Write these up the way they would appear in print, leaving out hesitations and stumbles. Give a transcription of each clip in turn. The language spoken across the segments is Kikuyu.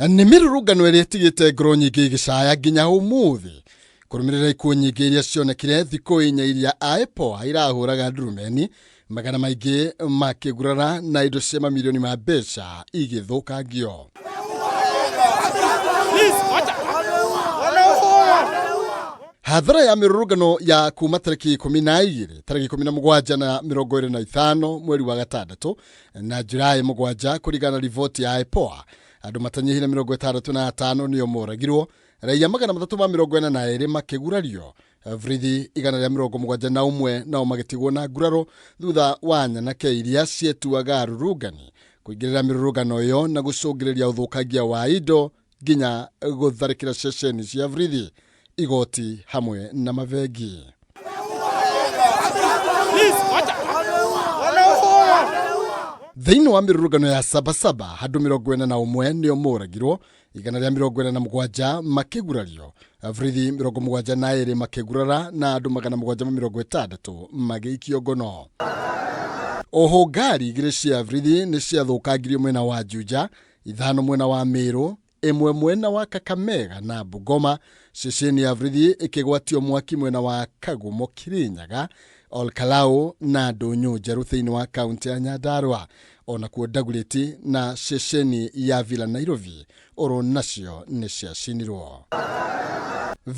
Nĩ mĩrũrũngano ĩrĩa ĩtigĩte ngoro nyingĩ igĩcaya nginya ũmũthĩ kũrũmĩrĩra ikuũ nyingĩ iria cionekire thikũ inya iria IPOA irahũraga ndurumeni magana maingĩ makĩgurara na indo cia mamirioni ma mbeca igĩthũkangio. Hathara ya mĩrũrũngano ya kuma tarĩki 12 tarĩki 17 na 25 mweri wa gatandatũ na Julaĩ 7 kũringana na riboti ya IPOA andũ matanyihire 65 nĩo moragirwo, raia 342 makĩgurario, borithi 171 nao magĩtigwo na nguraro thutha wa nyanake iria cietuaga arũrũngani kũingĩrĩra mĩrũrũngano ĩyo na gũcũngĩrĩria ũthũkangia wa indo nginya gũtharĩkĩra ceceni cia borithi, igoti hamwe na mabengi. Thĩinĩ wa mĩrũrũngano ya Sabasaba andũ 41 nĩo moragirwo, 147 makĩgurario, borithi 72 makĩgurara na andũ 760 magĩikio ngono. Oho ngari igĩrĩ cia borithi nĩ ciathũkangirio mwena wa Juja, ithano mwena wa Meru, ĩmwe mwena wa Kakamega na Bungoma, ceceni ya borithi ĩkĩgwatio mwaki mwena wa Kagumo Kirinyaga, Olkalau na Ndũnyũ Njerũ thĩinĩ wa kaunti ya Nyandarua, onakuo Dagoretti na ceceni ya Villa Nairobi oro nacio nĩ ciacinirwo.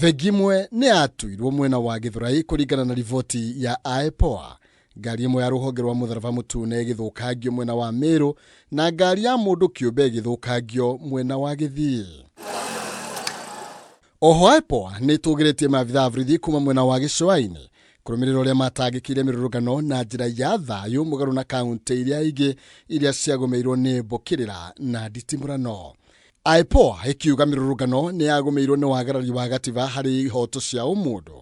Bengi ĩmwe nĩ yatuirwo mwena wa Githurai kũringana na riboti ya IPOA. Ngari ĩmwe ya rũhonge rwa mũtharaba mũtune ĩgĩthũkangio mwena wa Meru na ngari ya mũndũ kĩũmbe ĩgĩthũkangio mwena wa Gĩthii. Oho IPOA nĩ ĩtũgĩrĩtie maabithaa a borithi kuma mwena wa gĩcũa-inĩ kũrũmĩrĩra ũrĩa matangĩkĩire mĩrũrũngano na njĩra ya thayũ mũgarũ na kaunti iria ingĩ iria ciagũmĩirwo nĩ mbũkĩrĩra na nditimũrano. IPOA ĩkiuga mĩrũrũngano nĩ yagũmĩirwo nĩ wagarari wa gatiba harĩ ihoto cia ũmũndũ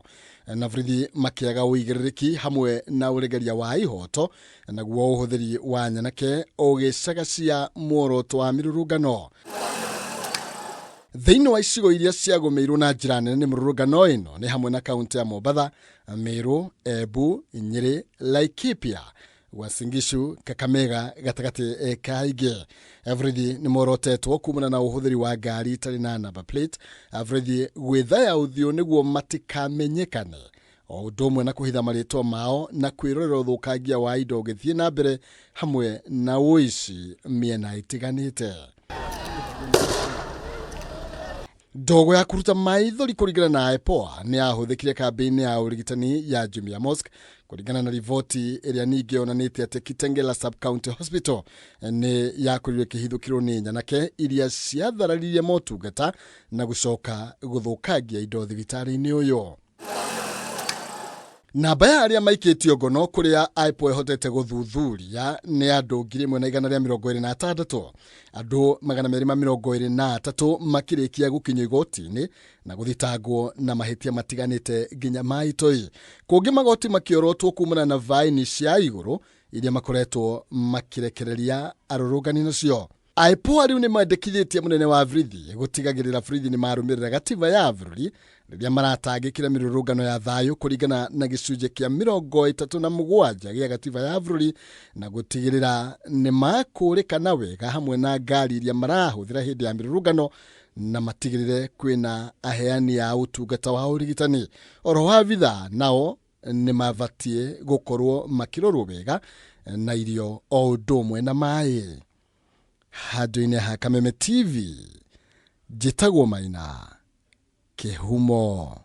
na borithi makĩaga ũigĩrĩrĩki hamwe na ũregeria wa ihoto naguo ũhũthĩri wa nyanake ũgĩcagacia muoroto wa mĩrũrũngano. Thĩinĩ wa icigo iria ciagũmĩirwo na njĩra nene nĩ mĩrũrũngano ĩno nĩ hamwe na kaunti ya Mombatha, Meru, Embu, Nyĩrĩ, Laikipia, Uasin Gishu, Kakamega gatagatĩ ka ingĩ. Borithi nĩ morotetwo kumana na ũhũthĩri wa ngari itarĩ na number plate, borithi gwĩthaya ũthiũ nĩguo matikamenyekane o ũndũ ũmwe na kũhitha marĩtwa mao na kwĩrorera ũthũkangia wa indo ũgĩthiĩ na mbere hamwe na ũici mĩena ĩtiganĩte. Ndogo ya kũruta maithori kũringana na IPOA nĩ yahũthĩkire kambĩ-inĩ ya ũrigitani ya Jumia Mosque kũringana na riboti ĩrĩa ningĩ yonanĩtie atĩ Kitengela Sub-County Hospital nĩ yakorirwo ĩkĩhithũkĩrwo nĩ nyanake iria ciathararirie motungata na gũcoka gũthũkangia indo thibitarĩ-inĩ ũyũ. Namba ya arĩa maikĩtio ngono kũrĩa IPOA ĩhotete gũthuthuria nĩ andũ 1,126. Andũ 223 makĩrĩkia gũkinyio igoti-inĩ na gũthitangwo na mahĩtia matiganĩte nginya ma itoi. Kũngĩ magoti makĩorotwo kumana na baini cia igũrũ iria makoretwo makĩrekereria arũrũngani nacio. IPOA rĩu nĩ mendekithĩtie mũnene wa borithi gũtigagĩrĩra borithi nĩ marũmĩrĩra gatiba ya bũrũri rĩrĩa maratangĩkĩra mĩrũrũngano ya thayũ kũringana na gĩcunjĩ kĩa 37 gĩa gatiba ya bũrũri na gũtigĩrĩra nĩ makũrĩkana wega hamwe na ngari iria marahũthĩra hĩndĩ ya mĩrũrũngano na matigĩrĩre kwĩna aheani a ũtungata wa ũrigitani. Oro abithaa nao nĩ mabatiĩ gũkorwo makĩrorwo wega na irio o ũndũ ũmwe na maĩ. Handũ-inĩ ha Kameme TV, njĩtagwo Maina Kĩhumo.